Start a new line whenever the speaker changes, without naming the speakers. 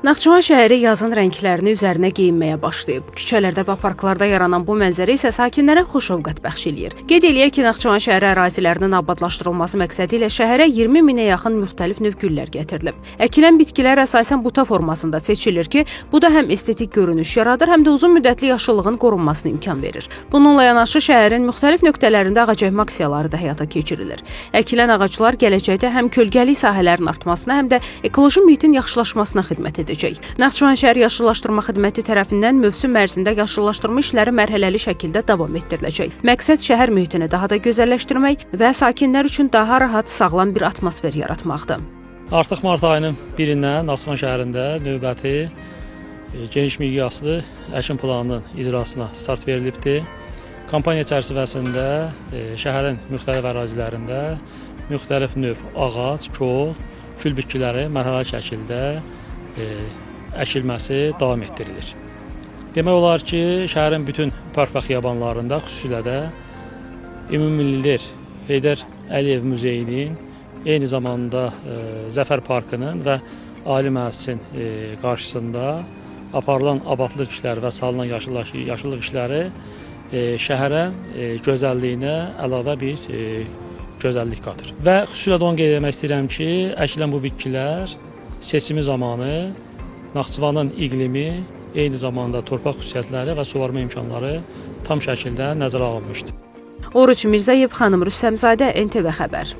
Naxçıvan şəhəri yazın rənglərini üzərinə geyinməyə başlayıb. Küçələrdə və parklarda yaranan bu mənzərə isə sakinlərə xoşovqat bəxş eləyir. Qeyd eləyək ki, Naxçıvan şəhəri ərazilərinin abadlaşdırılması məqsədi ilə şəhərə 20 minə yaxın müxtəlif növ güllər gətirilib. Əkilən bitkilər əsasən buta formasında seçilir ki, bu da həm estetik görünüş yaradır, həm də uzun müddətli yaşıllığın qorunmasına imkan verir. Bununla yanaşı şəhərin müxtəlif nöqtələrində ağac əkmə aksiyaları da həyata keçirilir. Əkilən ağaclar gələcəkdə həm kölgəlik sahələrin artmasına, həm də ekoloji mühitin yaxşılaşmasına xidmət edəcək. Naxçıvan şəhər yaşıllaşdırma xidməti tərəfindən mövsüm ərzində yaşıllaşdırma işləri mərhələli şəkildə davam etdiriləcək. Məqsəd şəhər mühitini daha da gözəlləşdirmək və sakinlər üçün daha rahat, sağlam bir atmosfer yaratmaqdır.
Artıq mart ayının 1-dən Naxçıvan şəhərində növbəti geniş miqyaslı əkin planının icrasına start verilibdir. Kampaniya çərçivəsində şəhərin müxtəlif ərazilərində müxtəlif növ ağac, kol, kül bitkiləri mərhələli şəkildə əkilməsi davam etdirilir. Demək olar ki, şəhərin bütün park və xiyabanlarında, xüsusilə də Ümummilli Heydər Əliyev Muzeyinin, eyni zamanda Zəfər Parkının və Ali Məclisin qarşısında aparılan abadlıq işləri və salınan yaşıllıq işləri şəhərə gözəlliyinə əlavə bir gözəllik qatır. Və xüsusilə də onu qeyd etmək istəyirəm ki, əkilən bu bitkilər seçimi zamanı Naxçıvanın iqlimi, eyni zamanda torpaq xüsusiyyətləri və suvarma imkanları tam şəkildə nəzərə alınmışdır.
Oruç Mirzəyev, Xanım Rüstəmzadə, NTV xəbər.